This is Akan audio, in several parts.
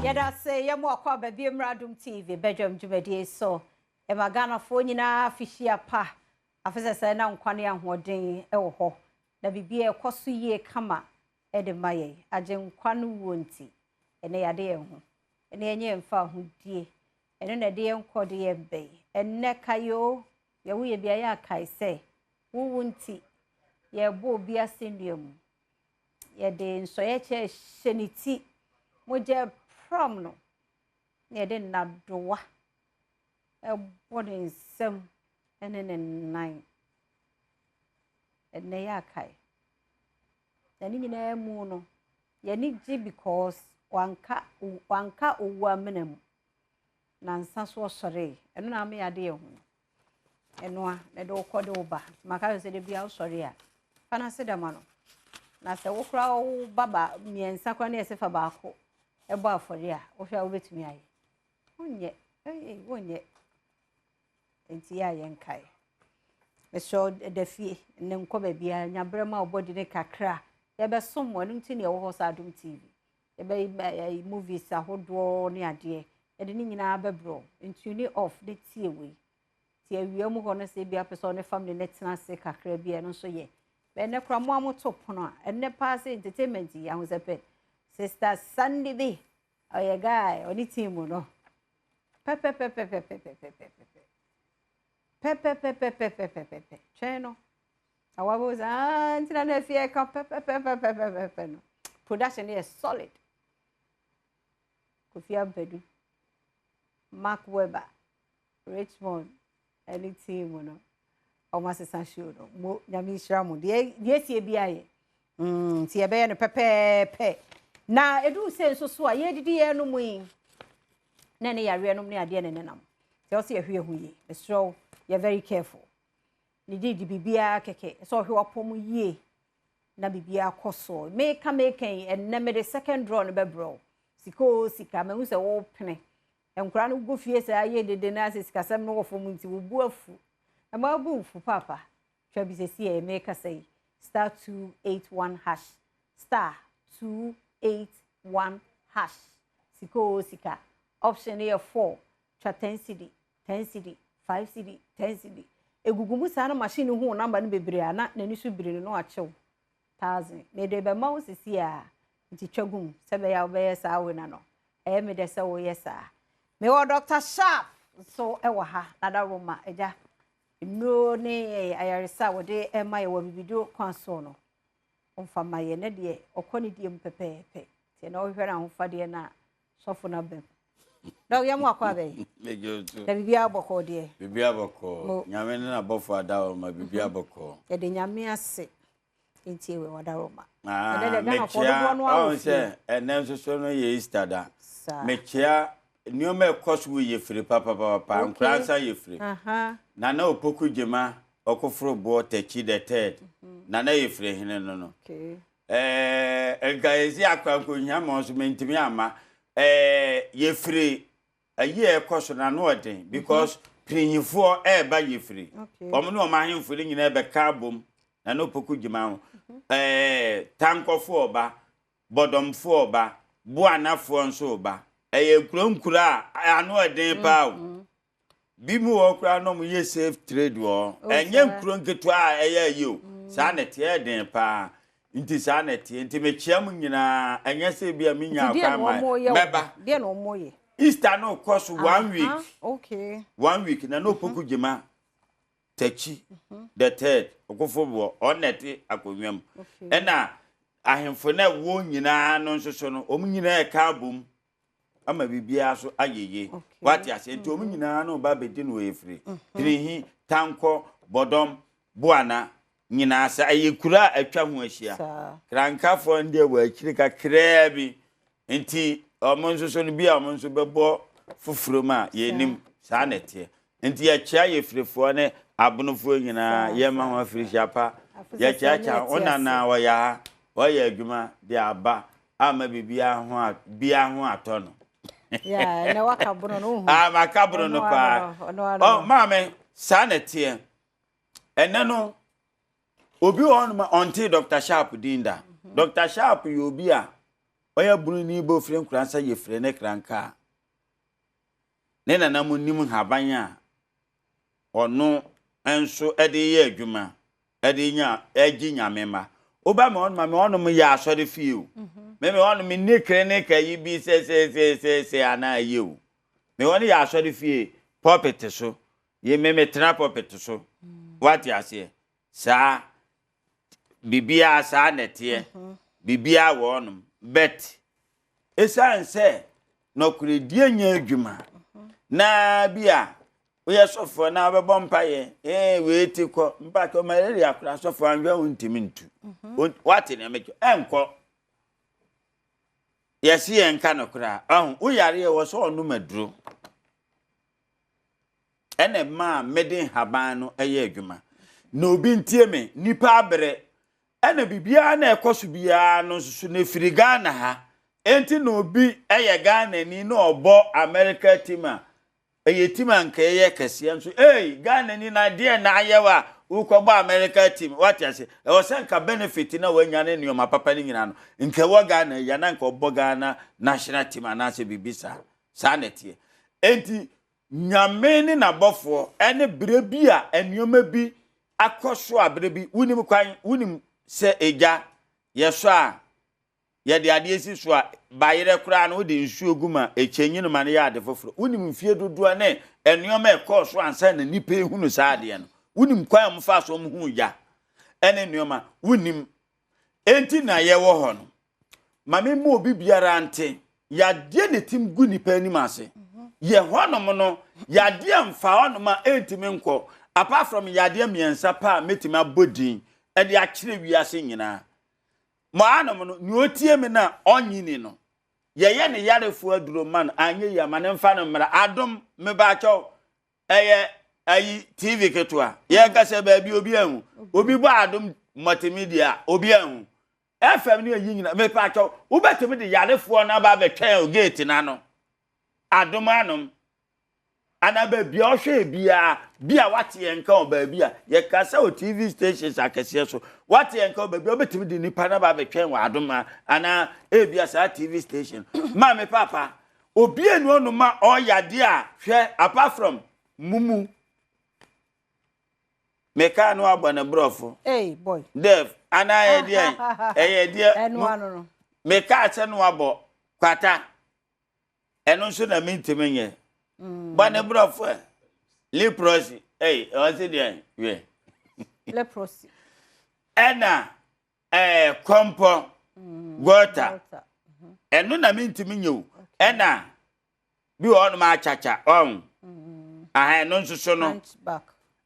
Yɛda ase yɛ mo akɔ aba bio mmra Adom TV badwam dwumadie so. Ɛma Ghanafoɔ nyinaa afihyia pa. Afe sɛsɛɛ na nkwa ne ahoɔden wɔ hɔ na biribiara ɛkɔ so yie kama de ma yɛn. Agyenkwa no wuo nti, ɛnɛ yɛade yɛn ho. Ɛnɛ yɛnyɛ yɛn fa ahodie. Ɛno na ɛde yɛn kɔ de yɛn bɛn. Ɛnɛ kae o, deɛ woyɛ biara yɛ akae sɛ wo wu nti yɛrebɔ obi asɛnnua mu. Yɛde nsɔeɛ kyɛ hyɛ ne ti, mogya pram no, na yɛde nnadowa ɛbɔ ne nsam ne ne nan. Ɛnɛ yɛ akae. Na ne nyinaa mu no, yɛne gye because wanka wanka owu amena mu. Nansa so ɔsɔree. Ɛno na ama yɛade yɛn ho no. Ɛno a na ɛde wokɔ de wo ba. Nti maka sɛ da bia wosɔre a fa no ase dama no. Na sɛ wo koraa wo ba ba mmiɛnsa koraa na yɛsɛ fa baako ɛbɔ afɔre a wohwɛ a wobɛtumi ayɛ. Wonyɛ. Ei, wonyɛ. Nti yɛ a yɛnkae. Mesrɛ wo da fie ne nkɔ baabiara nya berɛ ma wo bɔdi ne kakra. Yɛbɛsom mo ɛno nti na yɛwɔ hɔ sɛ Adom TV. Yɛbɛyi movies ahodoɔ ne adeɛ. Yɛde ne nyinaa bɛbrɛ wo. Ntune off ne tie wei. Ti awia mu hɔ no sɛ ebi apɛ sɛ ɔne family ne tena ase kakra bi ɛno nso yɛ. Ɛnɛ koraa mo a moto pono a ɛnɛ paa sɛ entertainment yi ahosɛpɛ. Sister Sandy bi ɔyɛ guy ɔne team no. Pɛpɛpɛpɛpɛpɛpɛpɛpɛ. Pɛpɛpɛpɛpɛpɛpɛpɛ. Twɛn no. Na wabɔ sɛ ah ntina na afie ɛka pɛpɛpɛpɛpɛpɛ no. Production no yɛ solid. Kofi Ampadu, Mark Webber, Richmond ɛne team no. Wɔn asesa show no. Mo nyame nhyira mo. Deɛ deɛ esie bi ayɛ. Nti yɛbɛyɛ no pɛpɛɛpɛ. Na edu sɛ nso so a yɛdidi yɛn no mu yi. Na ne yareɛ nom ne adeɛ ne nenam. Nti ɔsɛ yɛhwɛ yɛn ho yie. Mesrɛ wo, yɛ very careful. Ne di di biribiara kɛkɛ. Sɛ ɔhwɛ wapɔ mu yie na biribiara kɔ so. Meka meka yi, ɛnnɛ mede second draw no bɛbrɛ wo. Sika o sika, mahu sɛ wopene. Nkwadaa no gu fie saa yɛ dede na asɛ sikasɛm no wɔ fam nti wo bu afu. Ɛma wo bu mfu paapa. Twa bi sɛsi ɛ meka sɛ yi. Star 281 hash. Star 281 hash. Sika o sika. Option no yɛ 4. Twa 10 cedi, 10 cedi, 5 cedi, 10 cedi. Egugu mu saa na machine no hu wo number no bebree a na n'ani so biri no na wakyew thousand. Mede bɛma wo sisi a nti twa gu mu sɛ bɛyɛ a wobɛyɛ saa wei na no. Ɛyɛ me dɛ sɛ woyɛ saa. Mewɔ Dr. Sharp nso wɔ ha na da Roma agya nnuro ne ayaresa a wɔde ma yɛ wɔ bibiduro kwan so no. Ɔmfa ma yɛ ne deɛ ɔkɔ ne deɛ mu pɛpɛɛpɛ. Nti na ɔhwehwɛ no ahofadeɛ no a sɔfo no abam. Dɔk yɛ mo akɔ abɛn. Na biribiara bɔkɔɔ deɛ. Biribiara bɔkɔɔ. Nyame ne n'abɔfo ada hɔ ma biribiara bɔkɔɔ. Yɛde Nyame ase. Nti ewe wada Roma. Ah, mekyia ɔn sɛ ɛnɛ nso so no yɛ Easter da. Mekyia nneɛma ɛkɔ so wɔ yɛfiri papapapa nkora nsa yɛfiri. Nana Opoku Gyema ɔkoforo boɔ Takyi the third. Nana yɛfiri hene no no. Ɛɛ nka yɛsi akora nkohia ma nso mentumi amma. Ɛɛ yɛfiri ayi a ɛkɔ so na ano ɔden because pirinyifoɔ ɛreba yɛfiri. Wɔn ne wɔn ahemfo no nyinaa bɛka abom. Nana Opoku Gyema ho. Ɛɛ tankɔfoɔ ɔba, bɔdɔmfoɔ ɔba, boanafoɔ nso ɔba. Ɛyɛ nkuro nkuro a ano ɔden paa o. Bi mu wɔ koraa na wɔyɛ safe trade wɔ hɔ. Ɛnyɛ nkuro nketewa a ɛyɛ ayi o. Saa na ɛteɛ ɛyɛ den paa. Nti saa na ɛteɛ. Nti mekyia mo nyinaa. Ɛnyɛ sɛ bi a menya kwan ma mɛba. Deɛ na wɔyɛ? Easter no kɔ so one week. Okay. One week na na Opoku Gyema Takyi the third Okofo boɔ ɔno na ɛte akonnwa mu. Ɛna ahemfo na ɛwɔ nyinaa no nso so no wɔn nyinaa ɛka abom ama biribiara so ayɛ yie. Wate aseɛ nti wɔn nyinaa no ba abɛdi no wɔ efiri. Pirihi, Tankɔ, Bɔdɔm, Boana nyinaa sɛ ɛyɛ kuro a atwa ho ahyia. Krankafoɔ no deɛ wɔ akyiri kakraa bi nti wɔn nso so no bi a wɔn nso bɛbɔ foforɔ mu a yɛnim saa na ɛteɛ. Nti yɛkyea yɛfirifoɔ ne abonofoɔ nyinaa yɛma ho afirihyia pa yɛkyeakyea wo nana ɔyɛ ha ɔyɛ adwuma de aba ama biribiara ho a biara ho atɔ no. Yeah, na waka bono no hu. Ah, maka bono no paa. Oh, maame, saa na ɛteɛ. Ɛnɛ no, obi wɔ hɔnom a ɔntee Dr. Sharp din da. Dr. Sharp yɛ obi a. Ɔyɛ bunu bɛ ofiri Nkoransa Yefre ne Kranka a ne nana mo nim nhaban a ɔno nso de yɛ adwuma de nya gye Nyame mma. Woba me hɔnom a, me hɔnom yɛ asɔre fie o. Me me hɔnom menni clinic ayi bi sɛ sɛ sɛ sɛ sɛ anaa ayi o. Me hɔ no yɛ asɔre fie pulpit so. Ye me metena pulpit so. Wate aseɛ? Saa biribiara saa na ɛteɛ. Biribiara wɔ hɔnom. But ɛsiane sɛ nɔkorɛdie nyɛ adwuma na bi a woyɛ sɔfoɔ na wobɛbɔ mpaeɛ ee wei ti kɔ mpakyɛ malaria koraa sɔfoɔ anhwɛ wo ntumi ntu mhm. wate nea mekyɛ ɛnkɔ yɛse yɛn nka no koraa ɔho woyareɛ wɔ sɛ ɔnom aduro ɛna ɛmaa mede nhaban no ɛyɛ adwuma na obi ntie me nipa abrɛ ɛna biribiara na ɛkɔ so biara no nso so na ɛfiri Ghana ha enti na obi ɛyɛ Ghana ni na ɔbɔ America team a Ɛyɛ team a nka ɛyɛ kɛseɛ nso ei Ghana ni na deɛ na ayɛ wa wokɔbɔ America team wate ase ɛwɔ sɛ nka benefit na wanya ne nneɛma papa no nyinaa no nka ɛwɔ Ghana yi na nka ɔbɔ Ghana national team anaasɛ biribi saa saa na ɛteɛ enti Nyame ne n'abɔfoɔ ɛne berɛ bi a nneɛma bi akɔ so a berɛ bi wonim kwan wonim sɛ egya yɛsɔ a Yɛde adeɛ si so a, bayerɛ koraa no, wode nsuo gu ma ɛkyɛnyi no ma no yɛ ade foforɔ. Wonim mfie dodoɔ ne nneɛma a ɛkɔɔ so ansa na nnipa rehunu saa adeɛ no. Wonim kwan a wɔfaa so wɔhuu gya ne nneɛma. Wonim. Enti na yɛwɔ hɔ no. Ma memma obi biara nte. Yadeɛ na ɛtim gu nnipa anim ase. Yɛ hɔnom no, yadeɛ mfa hɔnom a ɛntumi nkɔ. Apart from yadeɛ mmiɛnsa pɛ a mɛtumi abɔ din de akyerɛ wiase nyinaa. Mo anom no, nea otie me na ɔnnye ni no, yɛyɛ ne yarefo aduro ma no, anyɛ yie a, ma no mfa no mmra. Adom, mebaakyɛw, ɛyɛ ayi TV ketewa. Yɛkasa baabi obi anhu. Obi bɔ Adom multimedia a, obi anhu. FM ne ayi nyina, mepaakyɛw, wobɛtumi de yarefoɔ no aba abɛtwɛn o gate no ano. Adom anom. Anaa baabi a ɔhwɛɛ biara, bi a wate yɛn nka wɔ baabi a yɛkasa wɔ TV stations akɛseɛ so, wate yɛn nka wɔ baabi a wobɛtumi de nipa no aba abɛtwɛn wɔ adoma anaa ebia saa TV station. Maame papa, obi enu ɔnom a ɔyɛ adeɛ a hwɛ apart from mumu. Mekaa no abɔ ne borɔfo. Hey boy. Dev, anaa ɛyɛ deɛ ɛyɛ deɛ. Ɛno ano no. Mekaa sɛ no abɔ kwata. Ɛno nso na mentumi nyɛ. Mm. Bɔ ne borɔfo ɛ. Leprosy. Ei, ɔse deɛ hwɛ. Leprosy. Ɛna ɛɛ kɔmpɔ. Mm. Gɔta. Mm-hmm. Ɛno na mentumi nyɛ o. Ɛna bi wɔ hɔnom akyakya ɔn. Mm. Aha ɛno nso so no.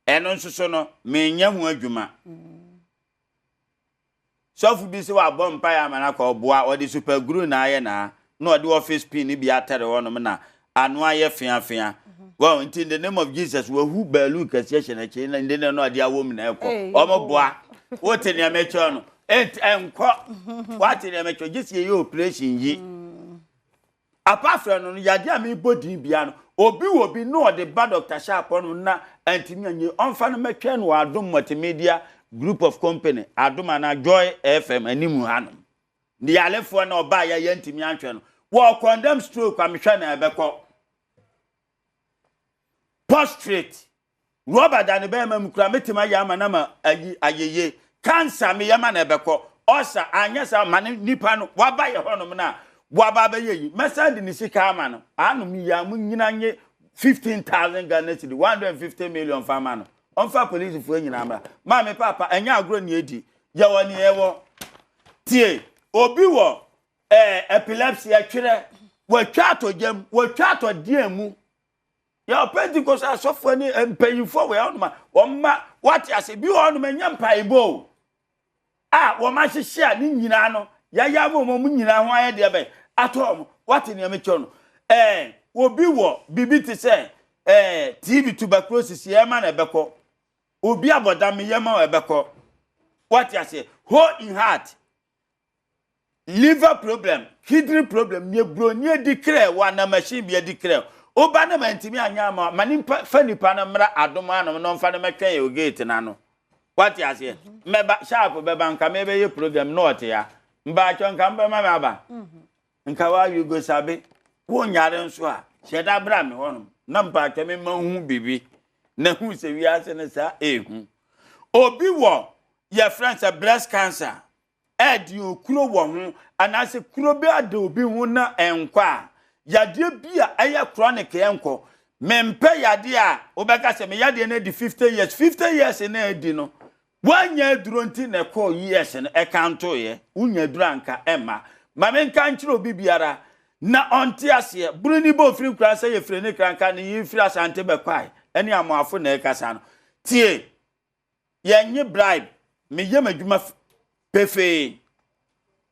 Ɛno nso so no menyɛ ho adwuma. Mm. Sɔfo bi sɛ wabɔ mpaeɛ ama no akɔ ɔboa ɔde super glue na ayɛ naa na ɔde office pin no bi atare hɔnom na ano ayɛ feafea wɔn nti in the name of Jesus wahu baalu kɛseɛ hyɛ n'akyi na ndi ne no ɔde awɔ mu na ɛkɔ wɔn boa wote nea mekyerɛ no ɛnkɔ wate nea mekyerɛ gye sɛ yɛyɛ operation yi. Apart from no no, yadeɛ a mebɔ din bia no, obi wɔ bi na ɔde ba Doctor Sharp hɔnom na antumi anyɛ, ɔmfa no mɛtwɛn no wɔ Adom Multimedia Group of Company, Adom anaa Joy FM anim hanom. Ne yarefoɔ na ɔbaeɛ a yɛntumi anhwɛ no, wɔ condemn stroke a mehwɛ na ɛbɛkɔ. Prostrate. Rɔba da ne bɛrima mu koraa mɛtumi ayɛ ama no ama ayi ayeye. Cancer meyɛ ma no ɛbɛkɔ. Ulcer anyɛ saa ma ne nipa no waba yɛ hɔnom no a waba abɛyɛ yi mɛsan de ne sika ama no. Anom yi a mo nyina nye 15,000 Ghana cedi 150 million fa ma no. Ɔmfa polisifoɔ nyinaa mmra. Maame paapa ɛnyɛ agorɔ ne edi. Yɛwɔ ne yɛwɔ. Tie obi wɔ eh, epilepsy ɛtwerɛ watwa atɔ gyam watwa atɔ deɛ mu. Yɛwɔ Pentecost asɔfoɔ ne mpanyinfoɔ wɔ hɔnom a wɔn ma wɔate ase bi wɔ hɔnom ɛnyɛ mpaebɔ o a wɔn ahyehyɛ a ne nyinaa no yɛayɛ ama wɔn wɔn nyinaa ho ayɛ deɛ bɛn atɔ wɔn wɔate nea mekyerɛ no ɛɛ obi wɔ biribi te sɛ ɛɛ TB tuberculosis yɛ ma na ɛbɛkɔ obi abɔdam yɛ ma ɛbɛkɔ wɔate aseɛ hole in heart Liver problem, kidney problem, nea buroni adi krɛ wɔ anaa machine bi adi krɛ. Woba na mantumi anyɛ ama ma nipa fa nipa no mmra adom anom na ɔmfa no mɛtwɛn yɛ wɔ gate no ano. Wate aseɛ? Mɛba sharp bɛba nka mɛbɛyɛ program na ɔte ha. Mbaakyɛ nka mbɛma me aba. Nka wa you go sabi. Wo nyare nso a, hyɛ da bra me hɔnom na mpaatwa me ma hu biribi na hu sɛ wiase no saa ehu. Obi wɔ yɛfrɛ sɛ breast cancer ɛde okuro wɔ ho anaasɛ kuro bi ada obi ho na ɛnkɔ a, yadeɛ bi a ɛyɛ chronic ɛnkɔ. Mempɛ yadeɛ a wobɛka sɛ me yadeɛ no adi 50 years. 50 years na adi no, Woannya aduro nti na ɛkɔɔ years no ɛkantoeɛ, wonya aduro anka ɛmma. Ma menka nkyerɛ obi biara na ɔnte aseɛ, buroni bɔ ofiri nkura sɛ yɛfiri ne kra nka ne yere firi Asante bɛkwae ɛne Amoafo na ɛkasa no. Tie, yɛnnye bribe, meyɛ m'adwuma pefee.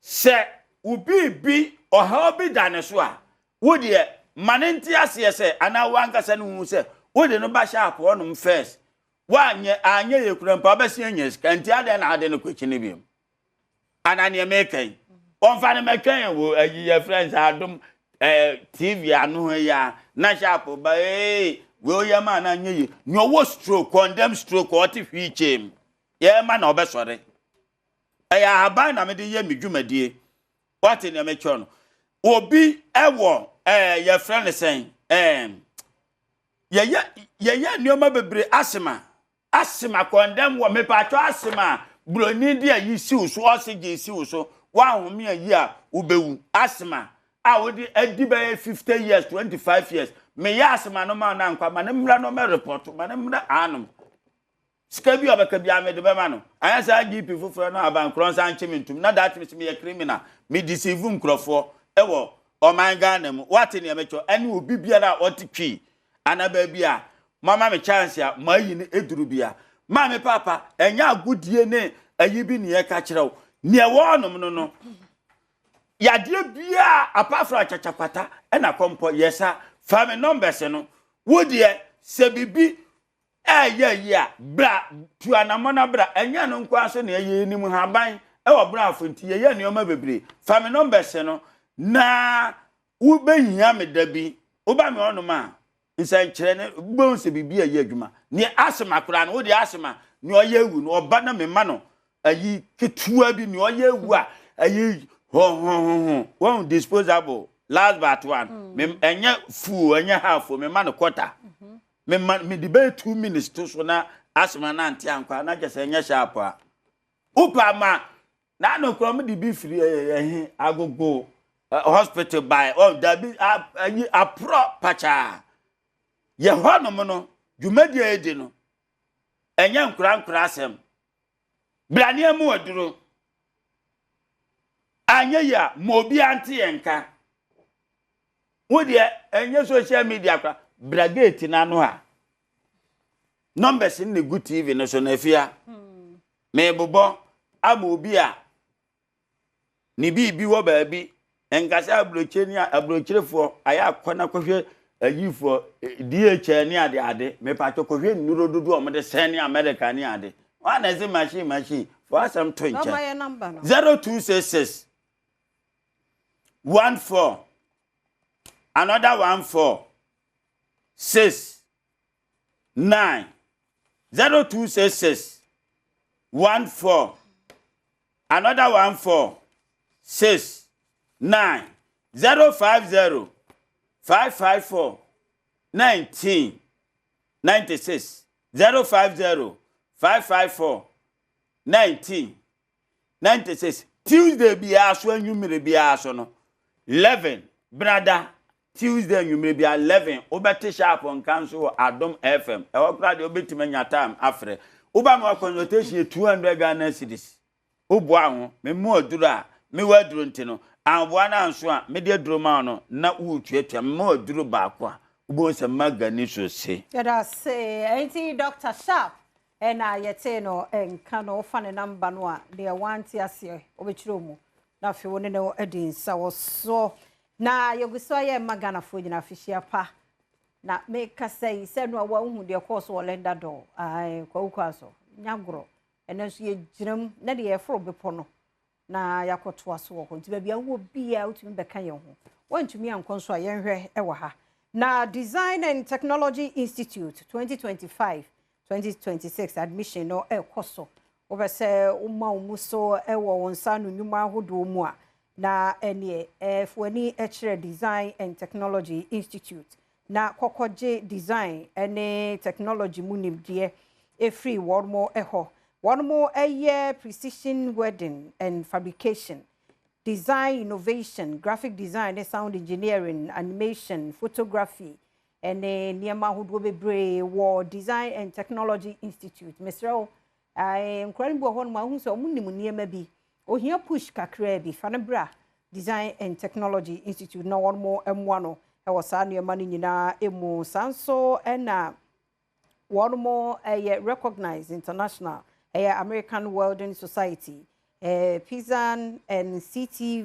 Sɛ wo biribi, ɔhaw bi da ne so a, wo deɛ ma no nte aseɛ sɛ, anaa wo ankasa no hu sɛ wode no ba sharp hɔnom first. Woanyɛ anyɛ yɛ kura mpo abɛsi anya sika nti adɛn na ade no kɔkyi no biom? Ana neɛ meka yi wɔmfa no mɛtwɛn wɔ ayi yɛ frɛ sɛ adom eh, TV ano ho yi a na sharp ba ee wei oyɛ ma na anyɛ yie. Nea ɔwɔ stroke condemn stroke ɔte wheelchair mu yɛma na ɔbɛsɔre. Ɛyɛ ahaban na mede yɛ me dwumadie. Wate nea mekyerɛ no? Obi ɛwɔ ɛɛ yɛfrɛ no sɛn ɛɛ yɛyɛ yɛyɛ nneɛma bebree asema asema kɔndɛm wɔ mepatwɔ asema buroni de ayi siw so oxygen siw so woahome ayi a wobɛwu asema a wode adi bɛyɛ 50 years 25 years meyɛ asema no ma no ankwa ma ne mmra no mɛ report ma ne mmra anom. Sika bi a ɔbɛka biara mede bɛma no. Anyɛ saa GP foforɔ no abankorɔ nsa nkye me ntom na daakye mese meyɛ criminal. Me deceive nkurɔfoɔ wɔ ɔman Ghana mu. Woate nea mekyɛ? Ɛne obi biara a ɔte Twi anaa baabi a moama me chance a moayi no aduru bia. Maame paapa, ɛnyɛ agodie ne ayi bi ne yɛka kyerɛ wo. Nea ɛwɔ hɔnom no no, yadeɛ biara apart from akyakyakwata ɛna kɔmpɔ yɛsa. Fa me numbers no. Wo deɛ sɛ biribi Ɛyɛ yie a, bra, tu anammɔn na bra. Ɛnyɛ ɛno nko ara so na yɛyɛ, yɛnim nhaban wɔ Brafo nti yɛyɛ nneɛma bebree. Fa me numbers no na wobɛhia me da bi. Woba me hɔnom a, nsɛnkyerɛnne, wobɛhu sɛ biribi ɛyɛ adwuma. Neɛ asthma koraa no, wodeɛ asthma, nea ɔyɛ awu no, ɔba na mema no ayi ketewa bi, nea ɔyɛ awu a, ayi hɔhɔhɔhɔ, wɔn disposable, last but one, mm. ɛnyɛ full, ɛnyɛ half, mema no quarter. Mm -hmm. Mema mede bɛyɛ 2 minutes to so na asoma no ante ankɔ a na kyɛ sɛ ɛnyɛ sharp a. Wopa ma na ano koraa wɔde bi firi ɛhe agogo hospital bae ɔ dabi ayi aporɔ pakyaa. Yɛ hɔnom no dwumadi a yɛdi no ɛnyɛ nkora nkora asɛm. Braneɛ mu aduro. Anyɛ yi a ma obiara nte yɛn nka. Wo deɛ ɛnyɛ social media kora bra gate no ano ha. Numbers no na egu TV no so na afia. Mebobɔ ama obi a ne biribi wɔ baabi nkasa aburokyire ne aburokyirefoɔ ayɛ akɔ na kɔhwɛ ayifoɔ DHL ne ade ade mepatwɔ kɔhwɛ nnuro dodoɔ a wɔde sɛn ne America ne ade wɔn a na ɛsɛ machine machine fo asɛm to nkyɛn 0266 14 another 14 6 9 0266 14 another 14 6 9 050 554 19 96 050 554 19 96. Tuesday biara so anwummere biara so no 11 brada Tuesday anwummere biara 11 wobɛte sharp nka nso wɔ Adom FM. Ɛhɔ koraa deɛ wobɛtumi anya time afrɛ. Woba ma consultation yɛ 200 Ghana cedis. Woboa ho, memu aduro a mewɔ aduro nti no, anboa no anso a mede aduro ma wo no na woretuatua. Mema aduro baako a wobɛhu sɛ maga ni so se. Yɛda ase. Enti Dr. Sharp ɛna yɛtee no nka no, wofa ne namba no a deɛ wante aseɛ wobɛkyerɛ mu na afei wo ne no adi nsa wɔ soɔ. Na yɛgu so ayɛ mma Ghanafoɔ nyinaa afihyia pa. Na mekasa yi sɛ no a woahu deɛ ɛkɔɔ so wɔ Linda Dor Kwawu kwan so nyagorɔ. Ɛno nso yɛgyina mu na deɛ yɛforo bepɔ no na yɛakɔtoa so wɔ hɔ. Nti baabi a wowɔ biara wotumi bɛka yɛn ho. Woantumi ankɔ nso a yɛnhwɛ wɔ ha. Na Design and Technology Institute 2025-2026 admission no ɛrekɔ so. Wopɛ sɛ woma wo mu so wɔ wo nsa ano nnwuma ahodoɔ mu a, Na ɛneɛ fa w'ani kyerɛ Design and Technology Institute na kɔkɔgye design ne technology mu nimdeɛ ɛfiri wɔn hɔ. Wɔn yɛ precision welding and fabrication, design innovation, graphic design ne sound engineering, animation, photography ne nneɛma ahodoɔ bebree wɔ Design and Technology Institute. Mesrɛ wo, nkwadaa no bi wɔ hɔnom a wohu sɛ wɔnim nneɛma bi. Ohia push kakraa bi, fa no bra Design and Technology Institute na wɔn mmoa no wɔ saa nneɛma no nyinaa mu. Saa nso na wɔn yɛ recognized international, ɛyɛ American Welding Society, Pisan and CT,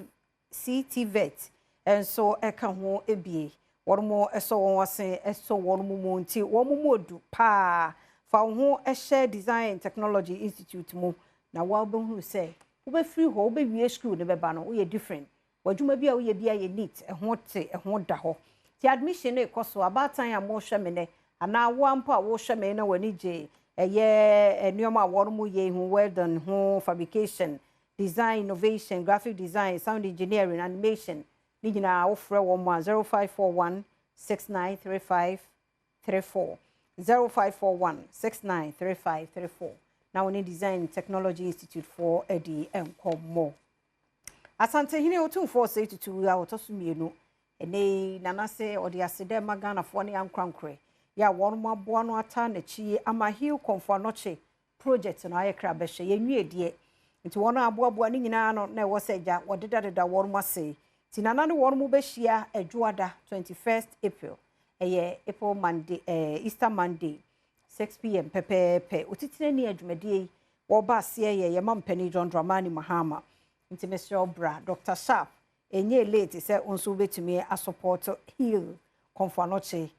CTVET nso ka ho bie. Wɔn sɔ wɔn ase sɔ wɔn mu nti wɔn mu odu paa. Fa wo ho hyɛ Design and Technology Institute mu na wɔabɛhunu sɛ wobɛfiri hɔ, wobɛwie school no bɛba no, woyɛ different. W'adwuma bi a woyɛ bi ayɛ neat, ɛho te, ɛho da hɔ. Nti admission no rekɔ so. Abaatan a mohwɛ me nɛ anaa wo mpo a wohwɛ me na w'ani gye ɛyɛ nneɛma a wɔn yɛ ho, welding ho, fabrication, design innovation, graphic design, sound engineering, animation ne nyinaa, wofrɛ wɔn a 0541 6935 34, 0541 693534 na wɔne Design Technology Institute foɔ adi nkɔmmɔ. Asantehene Otumfoɔ Osei Tutu a wɔtɔ so mmienu, ɛnɛ Nana sɛ ɔde aseda ma Ghanafoɔ ne ankorankorɛ yɛ a wɔn aboa no ata n'akyi ama Heal Komfo Anokye project no ayɛ kra bɛhwɛ yɛnwie deɛ. Nti wɔn a aboaboa no nyinaa no na ɛwɔ sɛ agya wɔdedadeda wɔn ase. Nti Nana ne wɔn mo bɛhyia Adwoada 21st April, ɛyɛ April Monday, Easter Monday, 6 p.m. pɛpɛɛpɛ. Otitire ne adwumadie yi wɔba aseɛ yɛ yɛma mpanin John Dramani Mahama. Nti mesrɛ wo bra. Dr Sharp, ɛnyɛ late sɛ wo nso wobɛtumi asupport Heal Komfo Anokye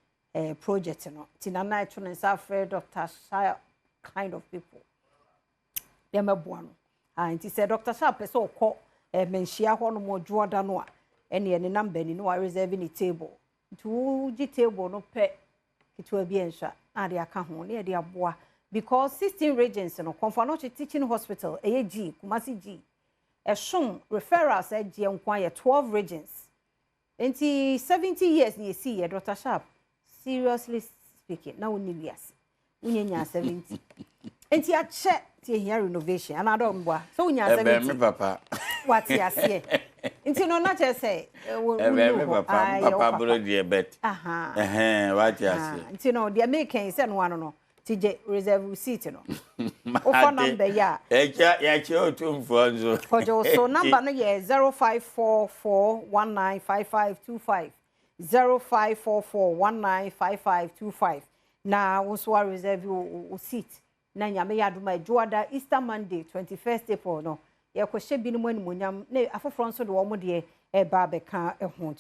project no. Nti Nana ɛto ne nsa afrɛ Dr Sharp kind of people yɛmɛboa no. Ah, nti sɛ Dr Sharp pɛ sɛ ɔkɔ manhyia hɔ nom ɔdwoɔda no a, ɛneɛ ne number ni na wareserve ne table. Nti wogye table no pɛ ketewa bi nso a na ade aka ho na yɛde aboa, because 16 regions no, Komfo Anokye Teaching Hospital ɛyɛ G, Kumasi G, ɛsom referrals ɛgyeɛ nko ayɛ 12 regions. Nti 70 years na yɛsi yɛ. Dr Sharp, seriously speaking, na wonni wiase wonya nya 70, nti akyɛ nti ehia renovation anaadɛ ɔmboa sɛ wonya Ɛbɛn 70. Me papa. Wate aseɛ, nti no na kyerɛ sɛ Ɛbɛn me papa, me papa boro deɛ bɛt. Aha. Ɛhɛn, wate aseɛ. Nti no deɛ meka yi sɛ no ano no ti gye reserve seat no, wofa number yi a. Yɛkyɛ yɛkyɛ Otumfoɔ nso. Kɔgye wo so number no yɛ 0544195525, 0544195525, na wo nso wa reserve wo seat na Nyame yɛ adom a Adwoada Easter Monday 21st April no yɛkɔhyɛ binom animonyam na afoforɔ nso de wɔn deɛ ɛba abɛka ho.